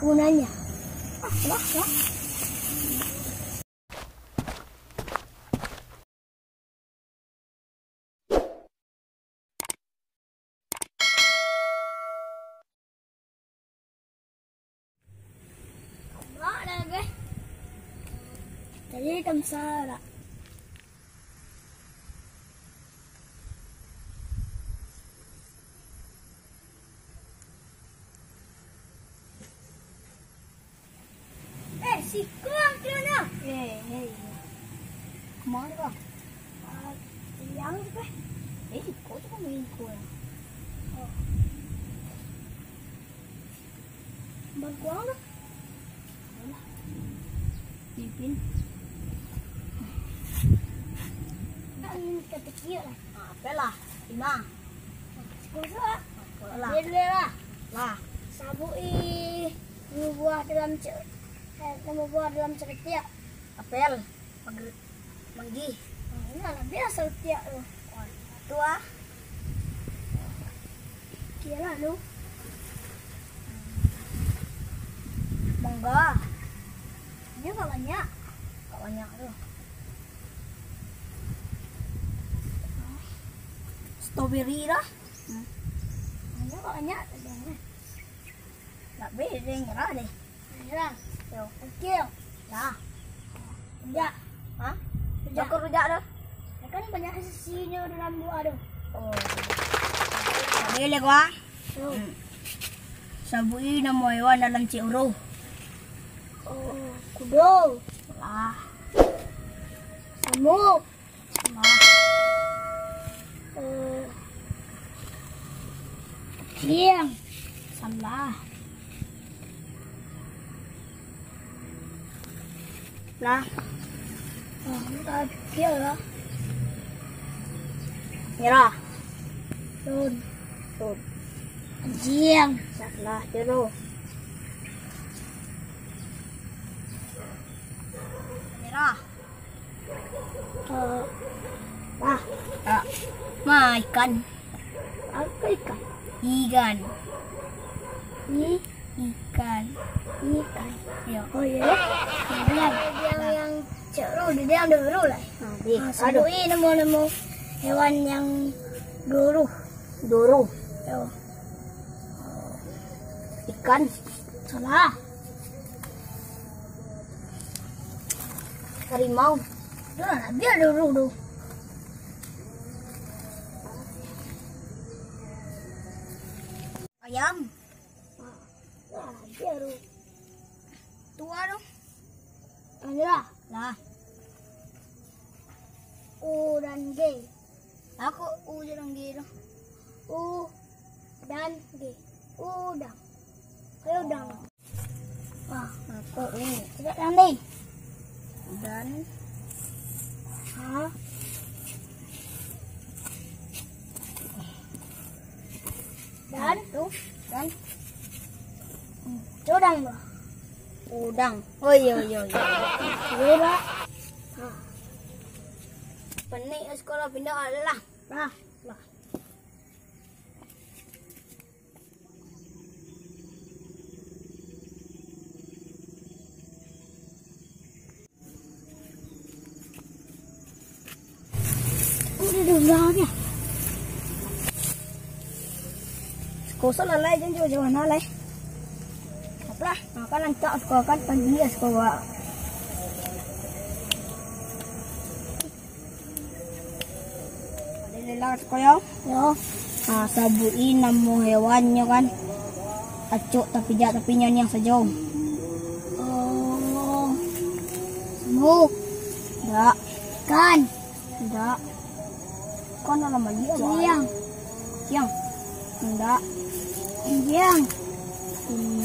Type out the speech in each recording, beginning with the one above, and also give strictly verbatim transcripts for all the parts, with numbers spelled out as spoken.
Gunanya. Ah, lah, lah. Jadi, kamsa lah. Eh, siko ang kiro nyo. Eh, eh, eh. Kemana, Bang? Ah, yang tu, eh. Eh, kau tu kan main kau, eh. Oh. Bangkuang tu. Alah. Pipin. Nak minta kecil lah. Ah, apalah. Lima. Sepuluh lah. Apalah. Dia dulu lah. Lah. Sabuik namo buah dalam ce-, eh, namo buah dalam saketek. Apel. Manggi. Manggi. Ah, inilah, biasa tiak tu. Wah, tu ah. Kira lu. Mangga. Ini agak banyak. Agak banyak tu. Strawberry lah. Hmm. Ini agak banyak. Tak boleh, dia nyerah deh. Nyerah. Yo. Oke. Lah. Rujak. Hah? Rujak. Bako rujak tu? Ya kan banyak sisinyo dalam doa tu. Oh. Boleh gua? Hmm. Sabuik namo hewan dalam cek huruf. Oh, kudo. Lah. Samuk. Salah. Eh, kuciang. Salah. Lah. Ah, tak ada lah. Nyerah. Sun. Sun. Anjiang. Salah, tiru. Nyerah. Eh, ah. Ah. Ma, ikan. Apa ikan? Ikan. I? Ikan. Ikan. Yo. Oh, iya, ya. Nah, yang, yang cek ru, dia yang dulu lah. Ah, deh. Ah, aduh. Sabuik namo-namo hewan yang dulu. Dulu. Yo. Ikan. Salah. Harimau. Dah, biar dulu tu. Ayam. Dah, biar dulu. Tua tu. Ayolah. Lah. U dan G. Aku U je dan G tu. U dan G. Udang. Ayo, udang. Wah, aku U. Cakap dan, deh. Dan. Ha? Dan tu, dan. Hmm, udang tu. Udang. Oh, iyo, iyo, iyo. Iyo, Pak. Ha. Penik sekolah pindah lah. Lah, lah. Udah, udah, udah, udah. Sekolah lalai, jangan jauh-jauh na, lai. Apalah, makan lantak sekolah kan, pagi ya sekolah. Ado lelah sekolah? Yo. Ha, sabuik-i namo hewannyo kan. Acok tapijak tapi nyaniang sajo. Oh. Samuk. Ndak. Ikan. Ndak. Ikan dalam aia, Bang. Ciang. Ciang. Ndak. Anjiang.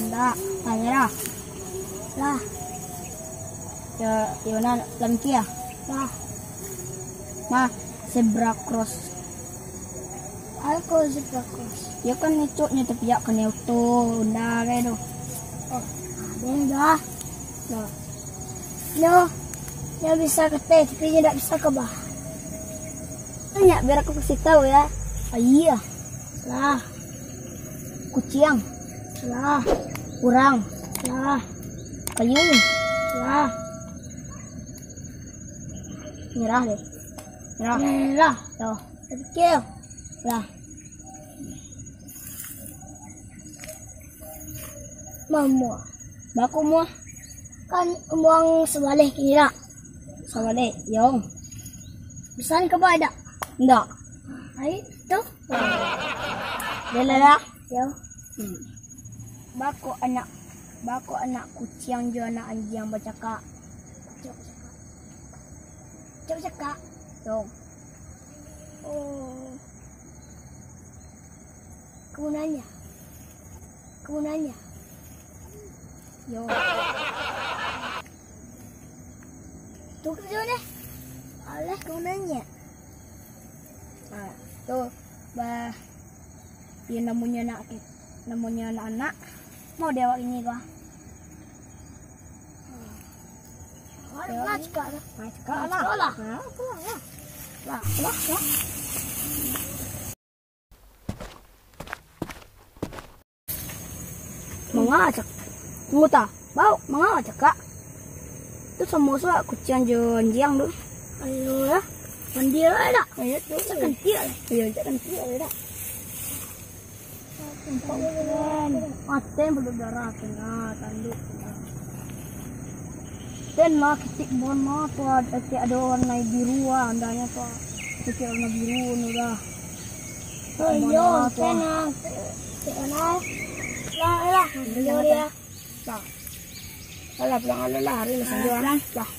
Ndak. Tanyalah. Lah. Yo, yo nan lamkia. Lah. Ma, zebra cross. Apo zebra cross? Yo kan icoknyo tapi yo kanai oto, Honda kayak tu. Oh, ado dah. Nah. Nyo, nyo bisa kateh, tapi nyo ndak bisa kabah. Tanya, biar aku kasih tahu ya. Aia. Salah. Kuciang. Salah. Urang. Lah. Kayu. Lah. Nyerah deh. Nyerah. Nyerah. Yo. Tapi kecil. Lah. Mamuah. Baa kok muah? Kan muang sabaleh kini lah. Sabaleh, yo. Pesan ka baa dak? Ndak. Ai, tu. Dah lah, dah. Yo. Hmm. Baa kok anak, baa kok anak kuciang jo anak anjiang bacakak? Bacakak. Bacakak. Yo. Oh. Kamu nanya. Kamu nanya. Yo. Tu kerja ni. Alah, kamu nanya. Ha, tu, bah, ya, namonyo anak, namonyo anak-anak. Mau dek awak ini kah? Awak nak cakak lah. Ha, cakak lah. Cakak lah. Ha, pulang lah. Lah, lah, lah. Manga cak-, tunggu ta. Bau, manga cakak. Tu samo suak kuciang jo anjiang tu. Ayo lah. Mandi lah dak? Ayo tu. Cak kantiak lah. Ayo, cak kantiak lah dak? Atem baluak darah tengah tanduk tengah. Ten mah kitik bon mah tu ad-, kitik ado warna biru ah, andaknyo tu kitik warna biru tu dah. Oh, iyo, ten ah. Kitik warna. Lah, lah. Iyo, iyo. Lah. Alah, pulang, alah, lah, hari ni sanjo, ah. Lah.